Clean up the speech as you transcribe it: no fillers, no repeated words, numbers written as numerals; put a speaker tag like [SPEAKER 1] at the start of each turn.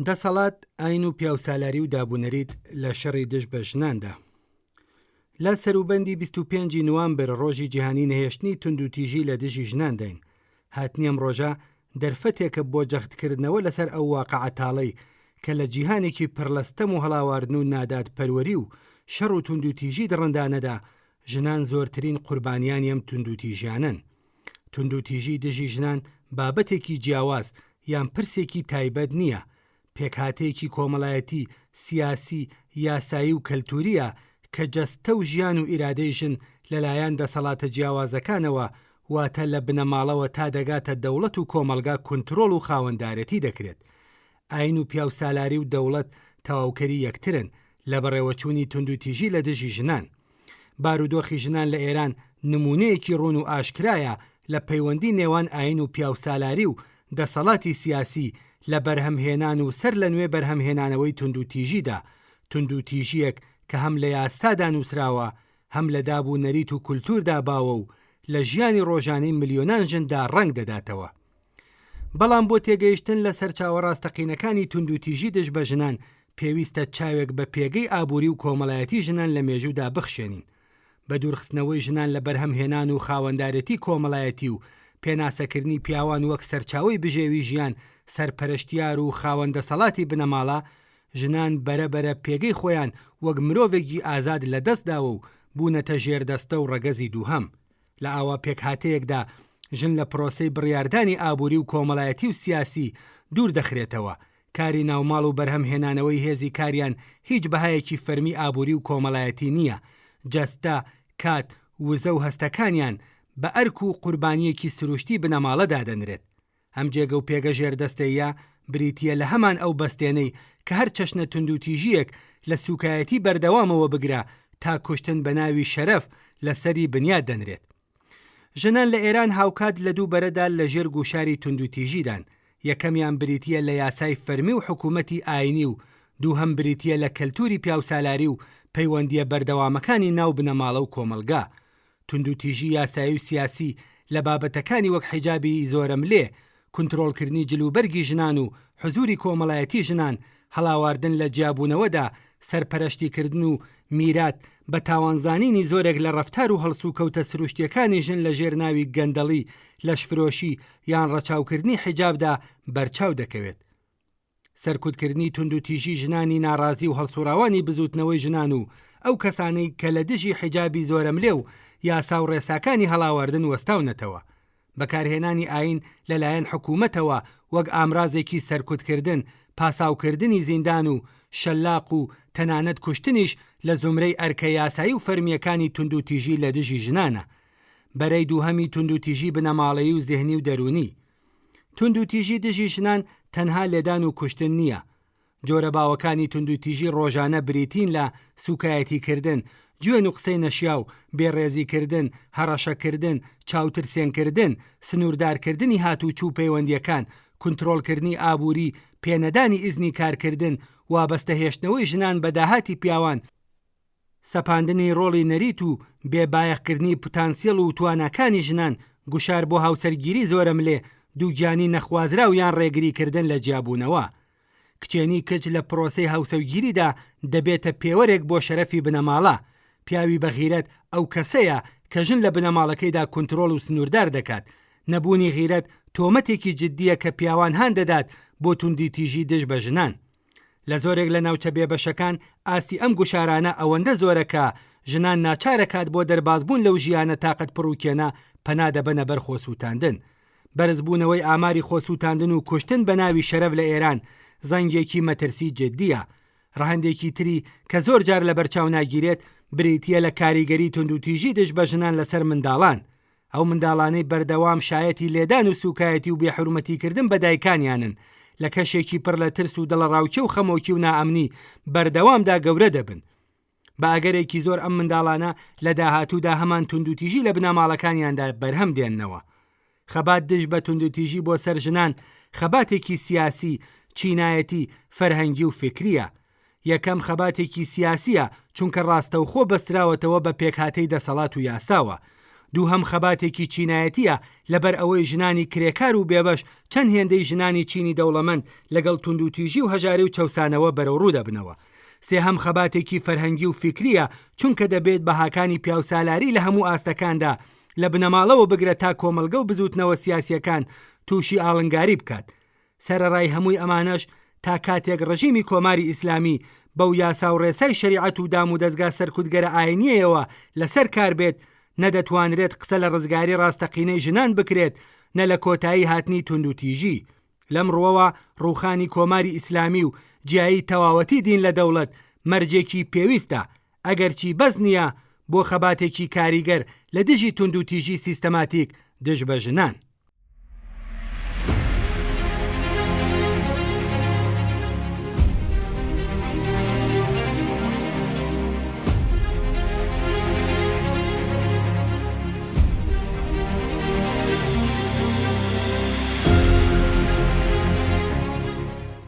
[SPEAKER 1] دەسەڵات، ئاین و پیاوسالاری و دابونەریت لە شەڕی دژ بە ژناندا. لە سەروبەندی 25 ی نوامبر ڕۆژی جیهانی نەهێشتنی توندوتیژی لە دژی ژنانداین. هاتنی ئەم ڕۆژە دەرفەتێکە بۆ جەختکردنەوە لەسەر ئەو واقعە تاڵەی کە لە جیهانێکی پڕ لە ستەم و هەڵاواردن و نادادپەروەری و شەڕ و توندوتیژی دڕندانەدا ژنان زۆرترین قوربانیانی ئەم توندوتیژیانەن. توندوتیژی دژی ژنان بابەتێکی جیاواز یان پرسێکی تایبەت نییە، پێکهاتەیەکی کۆمەڵایەتی، سیاسی، یاسایی و کەلتوورییە کە جەستە و ژیان و ئیرادەی ژن لەلایەن دەسەڵاتە جیاوازەکانەوە واتە لە بنەماڵەوە تا دەگاتە دەوڵەت و کۆمەڵگا کونترۆڵ و خاوەندارێتی دەکرێت. ئایین و پیاوسالاری و دەوڵەت تەواوکەری یەکترن لە بەڕێوەچوونی توندوتیژی لە دژی ژنان. بارودۆخی ژنان لە ئێران نموونەیەکی ڕوون و ئاشکرایە لە پەیوەندی نێوان ئایین و پیاوسالاری و دەسەڵاتی سیاسی لە بەرهەمهێنان و سەر لە نوێ بەرهەمهێنانەوەی توندوتیژیدا، توندوتیژییەک کە هەم لە یاسادا نووسراوە، هەم لە داب و نەریت و کولتووردا باوە و لە ژیانی ڕۆژانەی ملیۆنان ژندا ڕەنگ دەداتەوە. بەڵام بۆ تێگەیشتن لە سەرچاوە ڕاستەقینەکانی توندوتیژی دژ بە ژنان، پێویستە چاوێک بە پێگەی ئابووری و کۆمەڵایەتی ژنان لە مێژوودا بخشێنین. بە دوورخستنەوەی ژنان لە بەرهەمهێنان و خاوەندارێتی کۆمەڵایەتی و پێناسەکردنی پیاوان وەک سەرچاوەی بژێوی ژیان، سەرپەرشتیار و خاوەن دەسەڵاتی بنەماڵە، ژنان بەرە بەرە پێگەی خۆیان وەک مرۆڤێکی ئازاد لەدەستداوە و بوونەتە ژێردەستە و ڕەگەزی دووهەم. لە ئاوا پێکهاتەیەکدا ژن لە پرۆسەی بڕیاردانی ئابووری و کۆمەڵایەتی و سیاسی دوور دەخرێتەوە، کاری ناوماڵ و بەرهەمهێنانەوەی هێزی کاریان هیچ بەهایەکی فەرمی ئابووری و کۆمەڵایەتی نییە، جەستە، کات، وزە و هەستەکانیان بە ئەرک و قوربانییەکی سروشتی بنەماڵە دادەنرێت. ئەم جێگە و پێگە ژێردەستەییە بریتییە لە هەمان ئەو بەستێنەی کە هەر چەشنە توندوتیژییەک لە سووکایەتی بەردەوامەوە بگرە تا کوشتن بە ناوی شەرەف لە سەری بنیات دەنرێت. ژنان لە ئێران هاوکات لە دوو بەرەدا لە ژێر گوشاری توندوتیژیدان، یەکەمیان بریتییە لە یاسای فەرمی و حکوومەتی ئایینی و دووهەم بریتییە لە کەلتووری پیاوسالاری و پەیوەندییە بەردەوامەکانی ناو بنەماڵە و کۆمەڵگا. توندوتیژی یاسایی و سیاسی لە بابەتەکانی وەک حیجابی زۆرەملێ، کونترۆڵکردنی جلوبەرگی ژنان و حزوری کۆمەڵایەتی ژنان، هەڵاواردن لە جیابوونەوەدا، سەرپەرەشتیکردن و میرات، بە تاوانزانینی زۆرێک لە ڕەفتار و هەڵسوکەوتە سروشتییەکانی ژن لە ژێر ناوی گەندەڵی، لەشفرۆشی یان ڕەچاوکردنی حیجابدا بەرچاو دەکەوێت. سەرکوتکردنی توندوتیژی ژنانی ناڕازی و هەڵسوڕاوانی بزووتنەوەی ژنان و ئەو کەسانەی کە لە دژی حیجابی زۆرەملێ و یاسا و ڕێساکانی هەڵاواردن وەستاونەتەوە. بەکارهێنانی ئایین لەلایەن حکوومەتەوە وەک ئامرازێکی سەرکوتکردن، پاساوکردنی زیندان و شەلاق و تەنانەت کوشتنیش لە زومرەی ئەرکە یاسایی و فەرمییەکانی توندوتیژی لە دژی ژنانە. بەرەی دووهەمی توندوتیژی بنەماڵەیی و زێهنی و دەروونی. توندوتیژی دژی ژنان تەنها لێدان و کوشتن نییە. جۆرە باوەکانی توندوتیژی ڕۆژانە بریتین لە سوکایەتیکردن، جوێن و قسەی نەشیاو، بێڕێزیکردن، هەڕەشەکردن، چاوترسێنکردن، سنووردارکردنی هاتوچو و پەیوەندییەکان، کونترۆڵکردنی ئابووری، پێنەدانی ئیزنی کارکردن، وابەستە هێشتنەوەی ژنان بە داهاتی پیاوان، سەپاندنی ڕۆڵی نەریت و بێ بایەخکردنی پتانسیڵ و تواناکانی ژنان، گوشار بۆ هاوسەرگیری زۆرەملێ، دووگیانی نەخوازراو یان ڕێگریکردن لە جیابوونەوە. کچێنی کچ لە پرۆسەی هاوسەوگیریدا دەبێتە پێوەرێک بۆ شەرەفی بنەماڵە. پیاوی بەغیرەت ئەو کەسەیە کە ژن لە بنەماڵەکەیدا کونترۆڵ و سنووردار دەکات. نەبوونی غیرەت تۆمەتێکی جددییە کە پیاوان هان دەدات بۆ توندوتیژی دژ بە ژنان. لە زۆرێک لە ناوچە بێبەشەکان ئاستی ئەم گوشارانە ئەوەندە زۆرە کە ژنان ناچارەکات بۆ دەربازبوون لەو ژیانە تاقەت پڕوکێنە پەنا دەبەنە بەر خۆسووتاندن. بەرزبوونەوەی ئاماری خۆسووتاندن و کوشتن بە ناوی شەرەف لە ئێران زەنگێکی مەترسی جددییە. ڕەهەندێکی تری کە زۆر جار لەبەرچاو ناگیرێت بریتییە لە کاریگەری توندوتیژی دژ بە ژنان لەسەر منداڵان. ئەو منداڵانەی بەردەوام شایەتی لێدان و سوکایەتی و بێحورمەتیکردن بە دایکانیانن، لە کەشێکی پڕ لە ترس و دڵەڕاوکێ و خەمۆکی و نائەمنی بەردەوامدا گەورە دەبن. بە ئەگەرێکی زۆر ئەم منداڵانە لە داهاتوودا هەمان توندوتیژی لە بنەماڵەکانیاندا بەرهەم دێننەوە. خەبات دژ بە توندوتیژی بۆ سەر ژنان خەباتێکی سیاسی، چینایەتی، فەرهەنگی و فیکرییە. یەکەم خەباتێکی سیاسییە، چونکە ڕاستەوخۆ بەستراوەتەوە بە پێکهاتەی دەسەڵات و یاساوە. دووهەم خەباتێکی چینایەتییە لەبەر ئەوەی ژنانی کرێکار و بێبەش چەند هێندەی ژنانی چینی دەوڵەمەند لەگەڵ توندوتیژی و هەژاری و چەوسانەوە بەرەوڕوو دەبنەوە. سێهەم خەباتێکی فەرهەنگی و فیکرییە چونکە دەبێت بەهاکانی پیاوسالاری لە هەموو ئاستەکاندا لە بنەماڵەوە بگرە تا کۆمەڵگە و بزووتنەوە سیاسییەکان تووشی ئاڵنگاری بکات. سەرەڕای هەمووی ئەمانەش تا کاتێک ڕژیمی کۆماری ئیسلامی بەو یاسا و ڕێسای شەریعەت و دامودەزگا سەرکوتگەرە ئاینییەیەوە لەسەر کار بێت نە دەتوانرێت قسە لە ڕزگاری ڕاستەقینەی ژنان بکرێت نە لە کۆتایی هاتنی توندوتیژی. لەم ڕووەوە ڕووخانی کۆماری ئیسلامی و جیایی تەواوەتی دین لە دەوڵەت مەرجێکی پێویستە ئەگەرچی بەس نییە بۆ خەباتێکی کاریگەر لە دژی توندوتیژی سیستەماتیک دژ بە ژنان.